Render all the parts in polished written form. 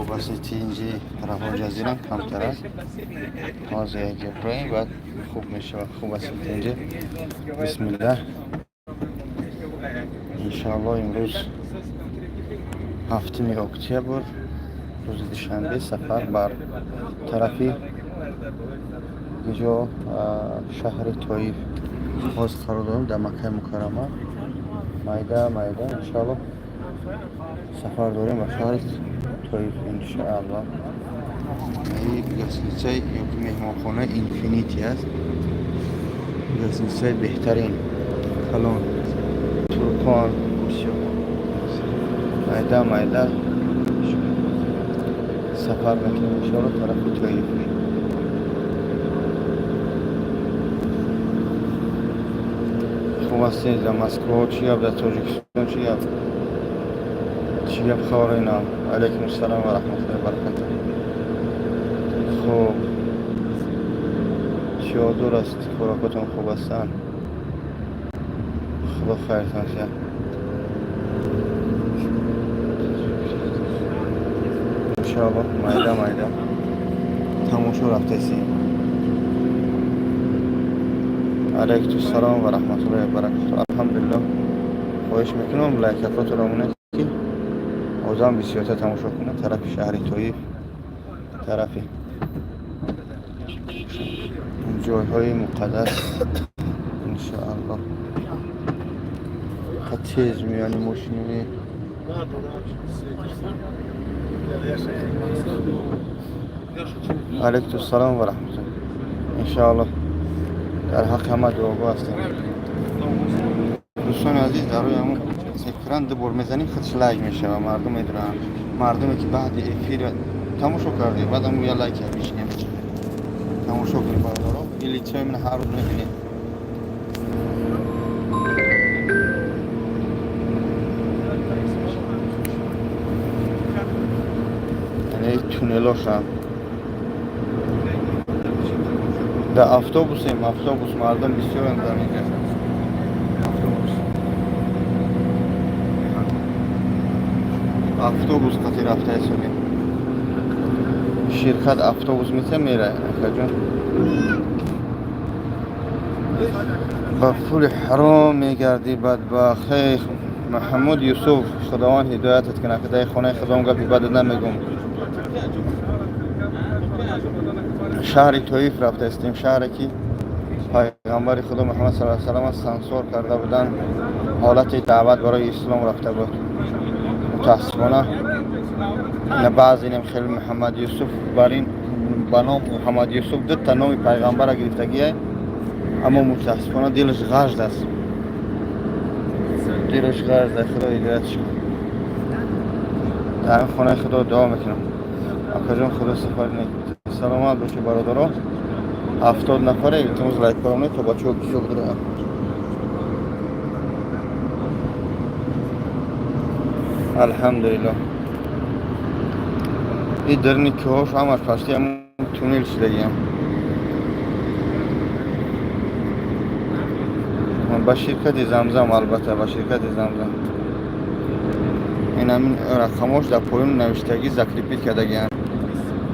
Хуб аст, тинҷи тарафҳо ҷазирам камтар аст. Ҳозир як ҷо бироем, баъд хуб мешавад. Хуб аст, тинҷи. Бисмиллаҳ. Иншоаллоҳ, имрӯз 7 октябр, рӯзи душанбе, сафар бар тарафи куҷо? Шаҳри Тоиф. Боз қарор дорем дар Маккаи Мукаррама. Майда майда, иншоаллоҳ, сафар дорем ба шаҳри Тоиф, иншоаллоҳ. Гостиницаи ёки меҳмонхонаи Инфинити аст, гостиницаи беҳтарин, калон, туркон бисёр. Майда майда сафар мекунем, иншоаллоҳ, тарафи Тоиф. Хуб ҳастед? Дар Москва чӣ гап? Дар Тоҷикистон чӣ гап? Чӣ гап, хабарои нав? Алайкум ассалом ва раҳматуллоҳи баракатуҳ. Хуб, чӣ дур аст? Хӯрокотон хуб ҳастанд? Худо хайртон диҳад. Иншоаллоҳ, майда майда тамошо рафтаистем. Алайкум ассалом ва раҳматуллоҳи ва баракатуҳ. Алҳамдулиллоҳ. Хоҳиш мекунам, лайкакотро монед, ки одам бисёртар тамошо кунад. Тарафи шаҳри Тоиф, тарафи ҷойҳои муқаддас, иншоаллоҳ. Тез меёни мошини. Алайкум ассалом ва раҳматуллоҳ. Иншоаллоҳ, дар ҳаққи ҳама дуогӯ ҳастем. Дӯстони азиз, дар рӯи ҳамон экран ду бор мезанем, худш лайк мешавад. Мардум медонанд, мардуме ки баъди эфир тамошо карде, баъдам я лайк бишинем, тамошо кунем. Бародаро, ин лицои ман ҳар рӯз мебинед. Яъне туннелоша. Дар автобусем, автобус, мардум бисёранд дар инҷа. Автобус, автобус қати рафта ҳисобем. Ширкат автобус мета, мера. Акаҷон, ба пули ҳаром мегардӣ, бадбахт. Эй Маҳамуд Юсуф, Худованд ҳидоятат кунад. Дар хонаи худом гапи бадат намегум. Шаҳри Тоиф рафтаистем, шаҳре ки пайғамбари Худо Муҳаммад саллаллоҳу алайҳи васаллам сансор карда буданд, ҳолати даъват барои ислом рафта буд. Мутаассифона, баъзе хеле Муҳаммад Юсуф бар ин ба ном Муҳаммад Юсуф дута номи пайғамбара гирифтагие, аммо мутаассифона дилаш ғажд аст, дилаш ғажд аст. Худо ҳидоятш кунад. Дар хонаи Худо дуо мекунам. Акаҷон, Худо сафар нек, саломат бошед. Бародаро, 70 нафаре, илтимос, лайк кунед, то бачаҳо бисёр бидоранд. Алҳамдулиллоҳ. И дарни кӯҳош ҳамаш пасти ҳамун туннел шудагиам. Ба ширкати Замзам, албатта, ба ширкати Замзам. Ин ҳамин рақамош дар поён навиштагӣ, закрепить кардагиам.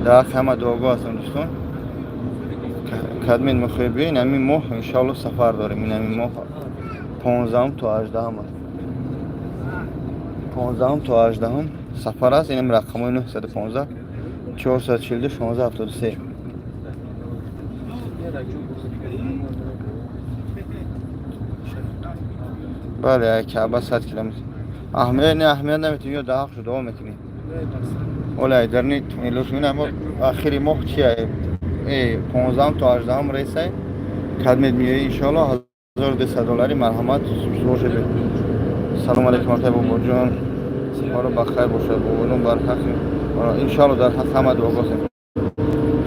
Дар ҳаққи ҳама дуогӯ ҳастам. Дӯстон, кадмин мехоҳед, биё. Ин ҳамин моҳ, иншоалло, сафар дорем. Ин ҳамин моҳ 15-ум то 18-ум аст, 15-ум то 18-ум сафар аст. Инам рақамҳои 915 442 16 73. Бале, Каъба 100 километр. Аҳамият не, аҳамият наметем, ё даҳақ шуд, дуо мекунем. Ола дарни туннелош. Ин ахири моҳ чи 15-ум то 18-ум рейсай. Кадмед миёи, иншоалло, 1200 доллари, марҳамат бошед. Салому алайкум, акай Бобоҷон, сафаро ба хайр бошад. Бобоҷон, бар ҳаққи, иншоалло, дар ҳаққи ҳама дуогоҳем.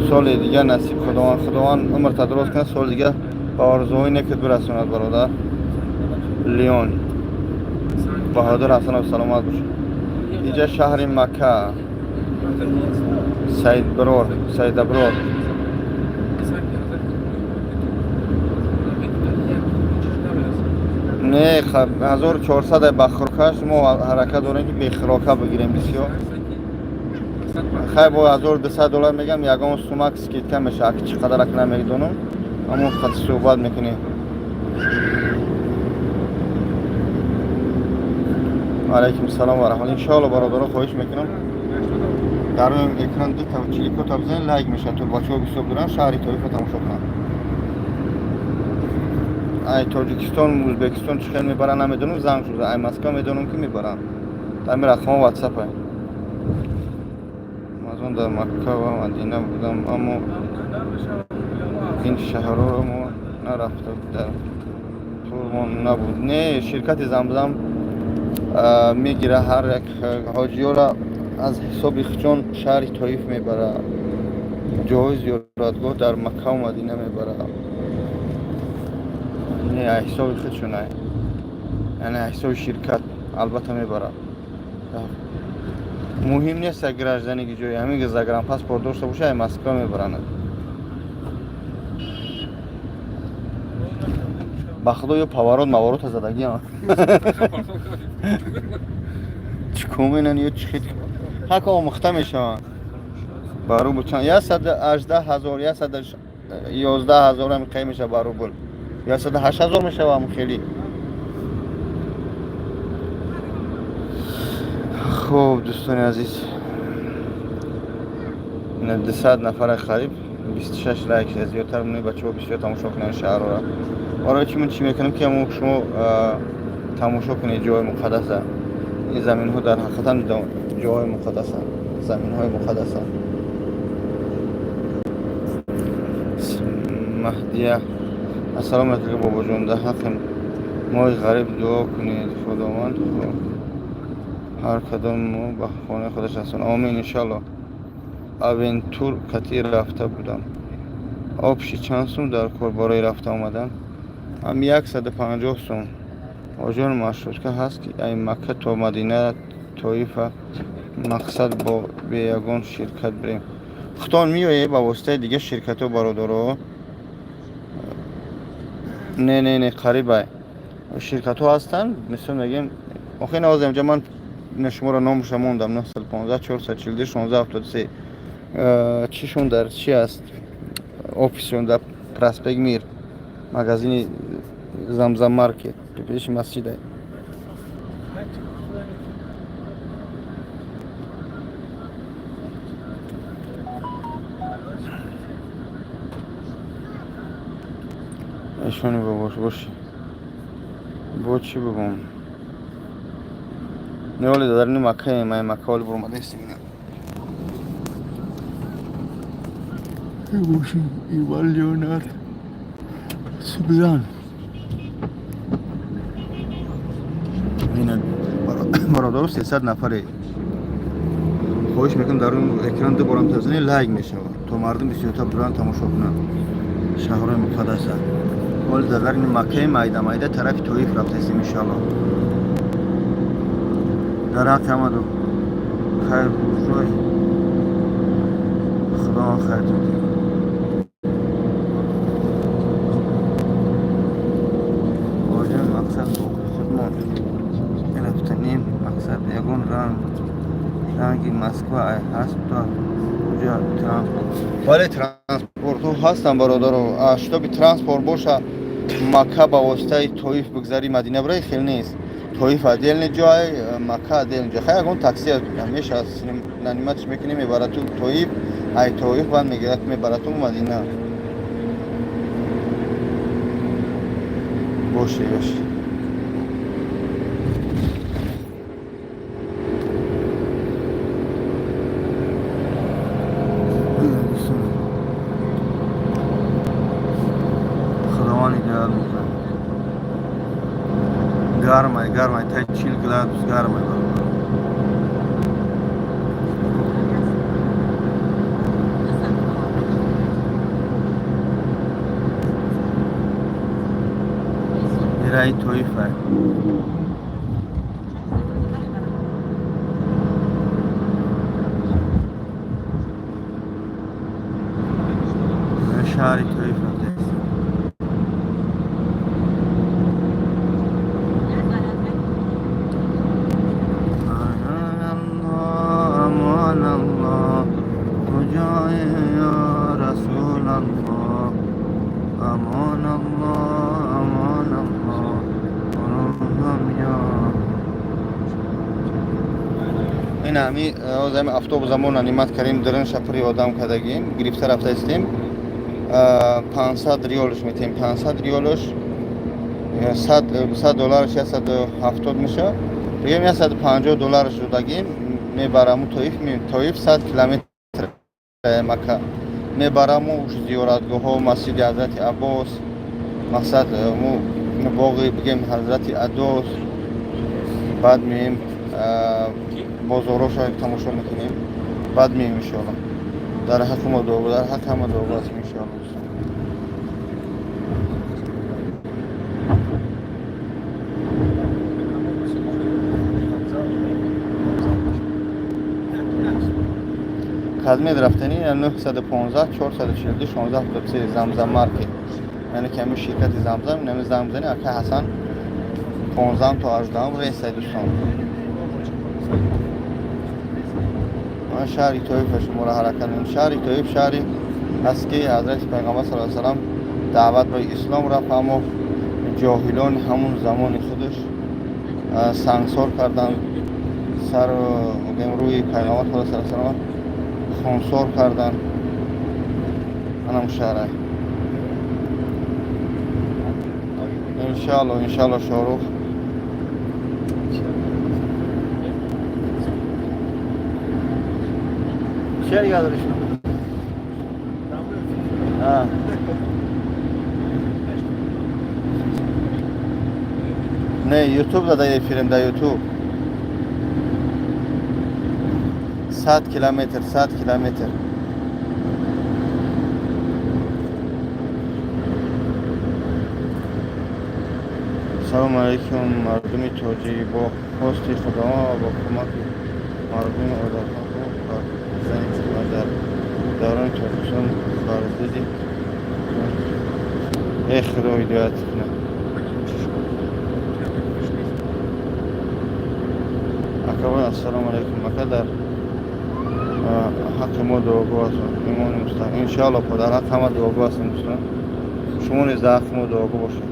Соли дигар насиб Худованд, Худованд умрта дароз кунад, соли дигар ба орзуҳои некат бирасонад. Бародар Леон Баҳодур Ҳасанов, саломат бошад. Инҷа шаҳри Макка. Саидбирор, Саидаброр. Не, 1400 ба хӯрокаш. Мо ҳаракат дорем, ки бехӯрока бигирем бисёр. Хай, бо 1200 доллар мегам, ягон сумак скидка меша, аки чӣ қадар ак намедонам, аммо хат суҳбат мекунем. Алайкум салом ва раҳмат. Иншоалло, бародаро, хоҳиш мекунам, дар рӯи экран дута чиликота бизанед, лайк мешавад, то бачаҳо бисёр доранд шаҳри Тоифа тамошо кунанд. Ай Тоҷикистон, Ӯзбекистон чӣ хел мебаранд, намедонам, занг шуда. Ай Москва медонам, ки мебаранд. Дар ми рақамҳо ватсап ай. Мазон дар Макка ва Мадина будам, аммо ин шаҳрҳоро мо нарафта дар турмон набуд. Не, ширкати Замзам мегира, ҳар як ҳоҷиёра аз ҳисоби хичон шаҳри Тоиф мебара, ҷоҳои зиёратгоҳ дар Маккаву Мадина мебара. Не, аз ҳисоби худшон, яъне аз ҳисоби ширкат албатта мебара. Муҳим нест як граждани ки ҷои ҳамин загранпаспорт дошта боша, ай Москва мебаранд. Ба худо, ё поворот маворота задагиам, чӣ кор менан, ё чӣ ҳака омӯхта мешаванд. Ба рубл чанд? 118 000, 111 000 ҳам қай мешава ба рубл, 108 000 мешава ҳам хеле. Хуб, дӯстони азиз, 200 нафара қариб, 26 лайк зиёдтар. Бачаҳо бисёр тамошо кунанд шаҳрҳоро. Барои чӣ ман чӣ мекунам, ки ҳамо шумо тамошо кунед ҷои муқаддаса. Ин заминҳо дар ҳақиқатан ҷоҳои муқаддасанд, заминҳои муқаддасанд. Маҳдия, ассалому алайкум, бобоҷон, дар ҳаққи мои ғариб дуо кунед, Худованд ҳар кадом мо ба хонаи худаш расон. Омин, иншалло. Авентур катӣ рафта будам, общий чанд сум дар кор барои рафта омадан? Ҳам 150 сум. Оҷон, маршрутка ҳаст, ки ай Макка то Мадина, Тоифа, мақсад бо бе ягон ширкат бирем? Худтон меоед ба воситаи дигар ширкатҳо, бародаро. Не, не, не, қарибай ширкатҳо ҳастанд. Мисол мегӯем, охир навоз инҷа ман шуморо номаша мондам: 915 442 16 73. Чишон дар чи аст? Офисшон дар проспект Мир, магазини Замзам маркет, пеши масҷида. Эшони бобош боши, бо чӣ бигӯм? Не, оли дар ини Маккаем, ай Макка оли буромадаистем. Ина боши, Иван Леонард Субзан. Ина, бародаро, 300 нафаре, хоҳиш мекунам, дар экран ду борам тазани, лайк мешавад, то мардум бисёртар буран тамошо кунанд шаҳрҳои муқаддаса. Ҳоли дар дарини Маккаи майда майда тарафи Тоиф рафтаистем, иншоалло. Дар ҳаққи ҳамаду хайр рӯй, Худованд хайртон диҳад. Оҷон, мақсад бо худмон рафтанем, мақсад ягон ранг ранги Москва ай ҳаст то куҷа транспорт? Бале, транспортҳо ҳастанд, бародаро. Шитоби транспорт боша, Макка ба воситаи Тоиф бигзари, Мадина бираи, хел нест. Тоиф отдельный ҷой, Макка отдельный ҷой. Хай, ягон такси меша нанимать ш мекунӣ, мебарад ту Тоиф, ай Тоиф баъд мегирад, мебарад ту Мадина. Боше, боше. Худованд ҳидоят мекунад. Гармай, гармай, таи 40 градус гармай, бародар. Ираи Тоифа. Шаҳри Тоиф рафтаистем. Амон Аллоҳ, амон Аллоҳ. Куҷое, ё Расулаллоҳ? Амон Аллоҳ, амон Аллоҳ, гуноҳам ё. Ин ҳами ҳозир автобуса мо нанимать кардем, дарунша пури одам кардагим, гирифта рафта истем. 500 риолш метем, 500 риолш 100 долларш 170 меша, бигем 150 долларш додагим. Мебараму Тоиф. Тоиф 100 километр Мака. Мебараму зиёратгоҳҳо, масҷиди ҳазрати Аббос, мақсад му боғи, бигем, ҳазрати Адос. Баъд меем, бозорҳоша тамошо мекунем, баъд меем, иншоалло. Дар ҳаққи мо дуо, дар ҳаққи ҳама дуо ҳастем, иншоалло. Дӯстон, Казмед рафтанӣ 915 442 1673, Замзам маркет, яъне ки ҳамин ширкати Замзам. Нами занг бизанӣ, ака Ҳасан 15 то 18 рейсай. Дӯстон, ман шаҳри Тоифа шуморо ҳаракат мекунам. Шаҳри Тоиф шаҳри аст, ки ҳазрати Пайғамбар сал салам даъват ба ислом рафт, аммо ҷоҳилони ҳамун замони худаш сангсор карданд, сару рӯи Пайғамбар худо сал салам хунсор карданд. Анам шаҳра, иншаалло, иншаалло. Шорух, чия нигоҳ дорӣ шумо? А. Не, Ютуб дада, эфирем да Ютуб. 100 километр, 100 километр. Салому алайкум, мардуми тоҷик. Бо хости Худованд ва бо кӯмаки мардуми одатҳо зани ва дар даврони Тоҷикистон бар зидди э Худо ҳидоят кунад. Акабон, ассалому алайкум, ака, дар ҳаққи мо дуогӯ ҳастем, имони мустаҳкам, иншоалло. Дар ҳаққи ҳама дуогӯ ҳастем, дӯстон. Шумо низ дар ҳаққи мо дуогӯ бошед.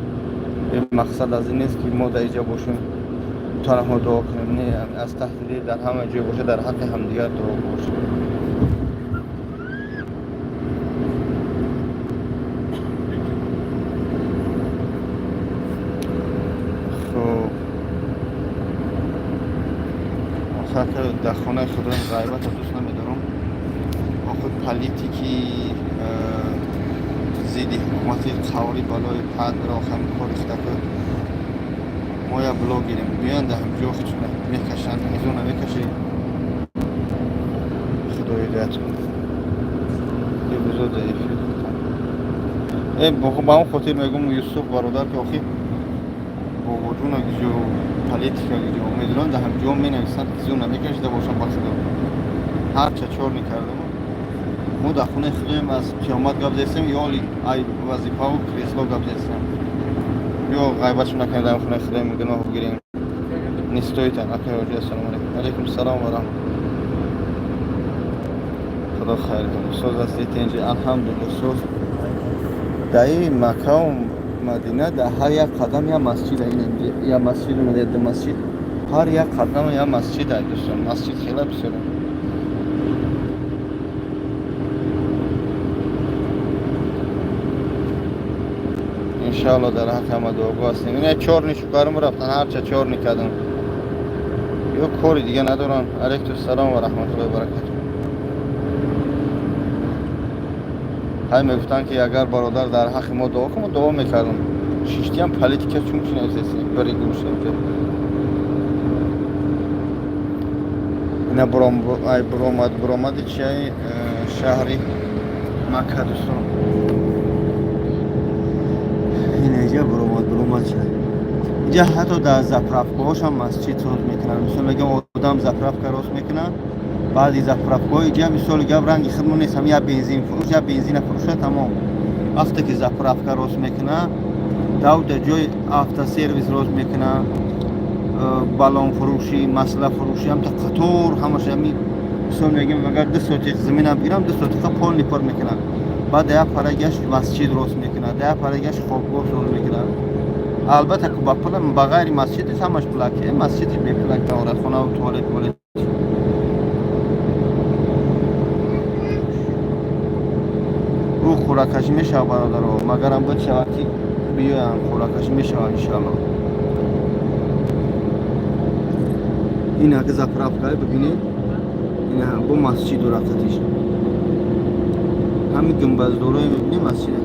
Ин мақсад аз ин нест, ки мо дар иҷа бошем, танҳо дуо кунем. Не, аз таҳти дил дар ҳама ҷой бошад, дар ҳаққи ҳамдигар дуогӯ бошед. Хуб, охир дар хонаи худам ғайбата дӯст намедорам. Охир политики зидди ҳукумати қаври балои падро ҳами кори хидаку. Мо я блогерем, биёянд, дар ҳамҷо худшона мекашанд, мизона мекаши. Худо ҳидоят кунад. Эпизод эфир ба он хотир мегӯм, Юсуф бародар, ки охир бобоҷуна гиҷо, политика гиҷо медонанд, дар ҳамҷо менависанд, ки зуна мекашида бошам. Ба Худо, ҳарча чор мекардам. Мо дар хонаи худоем, аз қиёмат гап зестем ё ай вазифаву кресло гап зестем, ё ғайбатшо накунем. Дар хонаи худоем, гуноҳ бигирем, не стоит. Ака ҳоҷи, ассалому алайкум. Алайкум салом ва раҳмат, Худо хайр кунад. Соз ҳастед, тинҷи? Алҳамдулилла, соз. Дар ин Маккаву Мадина дар ҳар як қадам як масҷид, як масҷид омада, ду масҷид, ҳар як қадам як масҷид ай. Дӯстон, масҷид хела бисёр. Иншоалло, дар ҳаққи ҳама дуогӯ ҳастем. Ина чорни шукарм рафтан, ҳарча чорни кардам, ё кори дига надорам. Алайкум салом ва раҳматуллоҳи ва баракату. Ҳай мегуфтанд, ки агар бародар дар ҳаққи мо дуо кун, мо дуо мекардам. Шиштиам политика чун чи нависеси бари гӯша. Ина ай буромад, буромади чиай шаҳри Макка, дӯстон. Ина иҷа буромад, буромад чиай. Иҷа ҳатто дар заправкаҳошам масҷид соз мекунанд. Мисол мегӯям, одам заправка рост мекунад, баъди заправкаҳо иҷа, мисоли гап, ранги хидмон нест, ҳам як бензин фурӯш, як бензина фурӯша, тамом. Вақте ки заправка рост мекунад, давда ҷои автосервис рост мекунад, баллонфурӯшӣ, маслафурӯшӣ, ҳамта қатор ҳамаш ҳами. Мисол мегем, агар 2 сотих заминам бигирам, 2 сотиха полный пур мекунам, баъд як парагаш масҷид рост мекунад, як парагаш хобгоҳ соз мекунад. Албатта, ки ба пулам, ба ғайри масҷид ҳамаш пулаки. Масҷиди бепулак, таҳоратхонаву туалет волет. Ӯ хӯраккашӣ мешавад, бародаро, магарам буд шавад, ки биёям, хӯраккашӣ мешавад, иншоалло. Ин ака заправка бибинед, ин бо масҷид дорад қатиш. Ҳамин гумбаздорое мебинед, масҷида.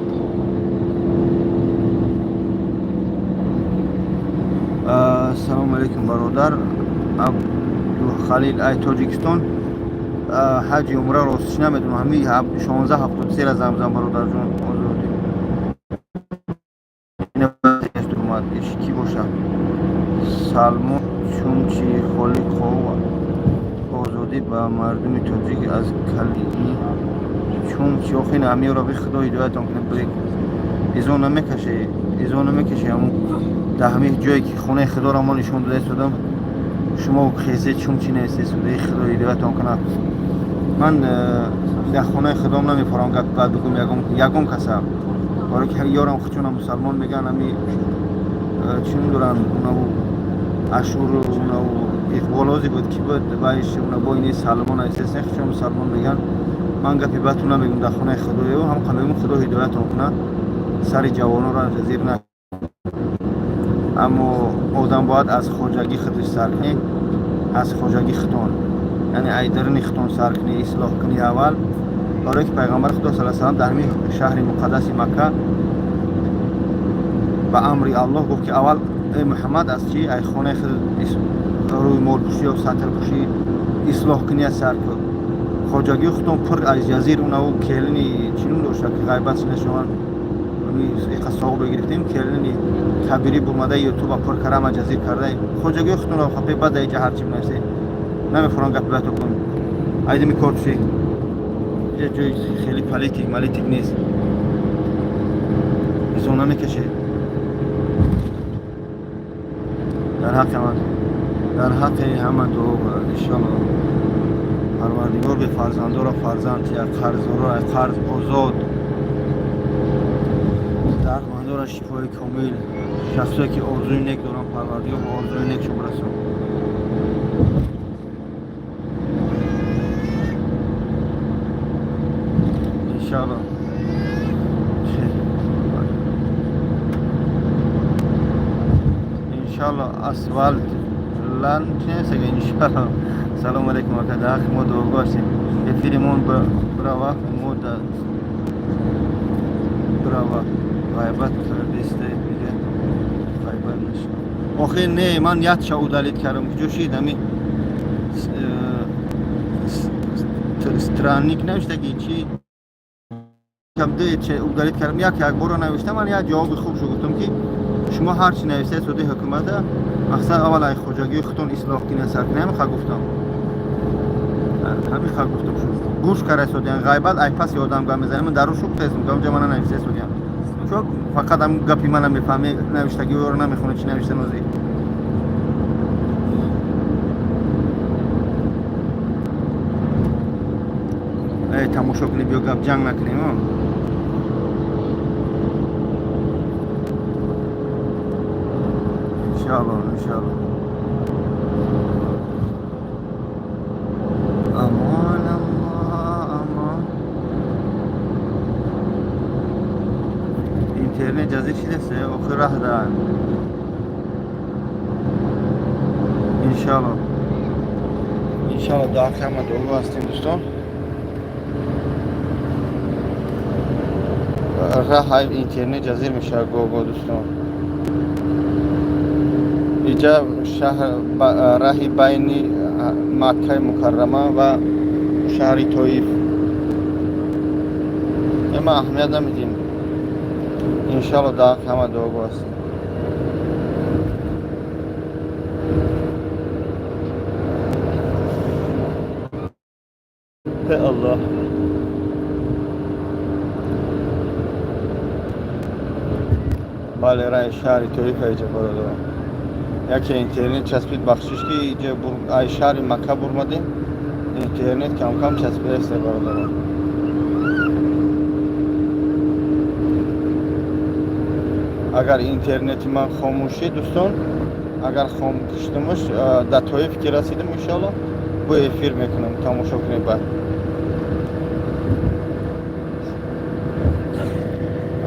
Салому алейкум, бародар Абдухалил ай Тоҷикистон. Ҳаҷи умра ростиш намедонам. Ҳами 1673-ра замзам, бародарҷон. Озодӣ омад, ки бошад? Салмон Чумчи Холиқов, озодӣ ба мардуми тоҷик аз калини Чумчи. Охин амиёро би худо ҳидоятон кунад. Брек изо намекаше, изо намекаше. Ҳамун дар ҳамин ҷое ки хонаи худоро мо нишон дода истодам, шумо хезе чумчи наистесудаи. Худо ҳидоятон кунад. Ман дар хонаи худом намефорам гап бад бигӯм ягон каса, барои ки ёрам хучона мусалмон мегӯянд. Ҳами чун доранд унаву ашуру унаву иқболози буд, ки буд вайш, уна бо ини салмон аистесен, хучона мусалмон мегӯянд. Ман гапи бадту намегӯм дар хонаи худоё. Ҳам мегӯм, худо ҳидоятон кунад, сари ҷавононро зир на. Аммо одам бояд аз хоҷагӣ худаш сар кунӣ, аз хоҷагӣ хитон, яъне ай даруни хитон сар кунӣ, ислоҳ кунӣ аввал. Барое ки пайғамбари худо сал салам дар ҳамин шаҳри муқаддаси Макка ба амри Аллоҳ гуфт, ки аввал, эй Муҳаммад, аз чи, ай хонаи худ рӯи молпӯшӣ ё сатрпӯшӣ ислоҳ кунӣ, аз сар кун. Хоҷагии худтон пур аз язир унаву келини чинун дошта, ки ғайбат нашаванд. Иқа соғ бигирифтем, келини кабирӣ бурмада, ютуба пур карама ҷазир карда. Хоҷагии худтонро хапе, баъд иҷа ҳарчи бинависе. Намефорам гапи бато кун. Айдими кортши иҷа ҷои хеле политик малитик нест, изо намекаше. Дар ҳаққи ҳама, дар ҳаққи ҳама дуо, иншоалло. Парвардигор бефарзандоро фарзанд тия, қарздоро қарз озод, дардмандора шифои комил, шахсое ки орзуи нек доранд, Парвардигор ба орзуи некшон бирасон. Иншоалло. Иншоалло, асфалт лан чинесага, иншоалло. Салому алейкум, ака, дар ҳаққи мо дуогӯ ҳастем. Эфиримон брава, мо да брава ғайбат кардисте, мига ғайбат наша. Охир не, ман ятша удалить кардам. Куҷо шид? Ами странник навиштаги чи удалить кардам. Як як бора навиштам. Ман як ҷавоби хуб шо гуфтам, ки шумо ҳар чи навиштаед суди ҳукумата, мақсад аввал ай хоҷагии худтон ислоҳ кина, сар кина. Ҳамин ха гуфтам, ҳамин ха гуфтам. Гӯш кара судиян, ғайбат ай паси одам гап мезанем. Ман дару шук тезм гамҷа мана навишта судиян, чун фақат ҳам гапи мана мефаҳми, навиштагиёро намехони, чи навишта нози. Эй, тамошо кунӣ, биё гап ҷанг накунем. Иншоалло, иншоалло. Амон, амон, амон. Интернет ҷазир шидасе, охир раҳ да. Иншоалло, иншоалло, дар ҳама дуо ҳастем, дӯстон. Раҳ интернет ҷазир мешавад го дӯстон. Иҷа шаҳр, раҳи байни Маккаи Мукаррама ва шаҳри Тоиф. Ма аҳамият намедиҳем. Иншоалло, дар ҳама дуогӯ ҳастем. Аллоҳ. Бале, раи шаҳри Тоиф иҷа, бародарон. Яке интернет часпид, бахшиш, ки иҷа ай шаҳри Макка бурмадем. Интернет камкам часпидаст, бародарон. Агар интернети ман хомӯшӣ, дӯстон, агар хомӯшдумаш, дар Тоиф ки расидим, иншоалло, бо эфир мекунам, тамошо кунед. Баъд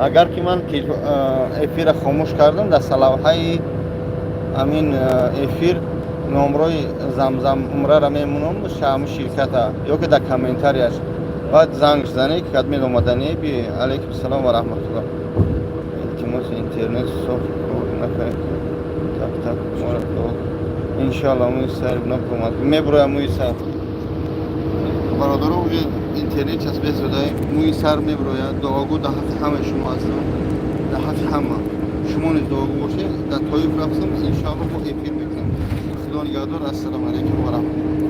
агар ки ман эфира хомӯш кардам, дар салавҳаи амин эфир номрои Замзам Умрара мемонам, шаҳми ширката, ё ки дар комментарияш, баъд занг занед, ки кадмед омаданӣ би. Алайкум салом ва раҳматуллоҳ. Илтимос, интернет соф кор накунед. Так, так, моро иншоалло, мӯи сар набромад, меброям мӯи сар. Бародаро, уже интернет часпида, мӯи сар меброяд. Дуогӯ дар ҳаққи ҳамаи шумо ҳастам, дар ҳаққи ҳама шумо низ дуогӯ бошед. Дар Тоиф рафтам, иншоалло, бо эфир мекунам. Худо нигаҳдор. Ассалому алайкум ва раҳматуллоҳ.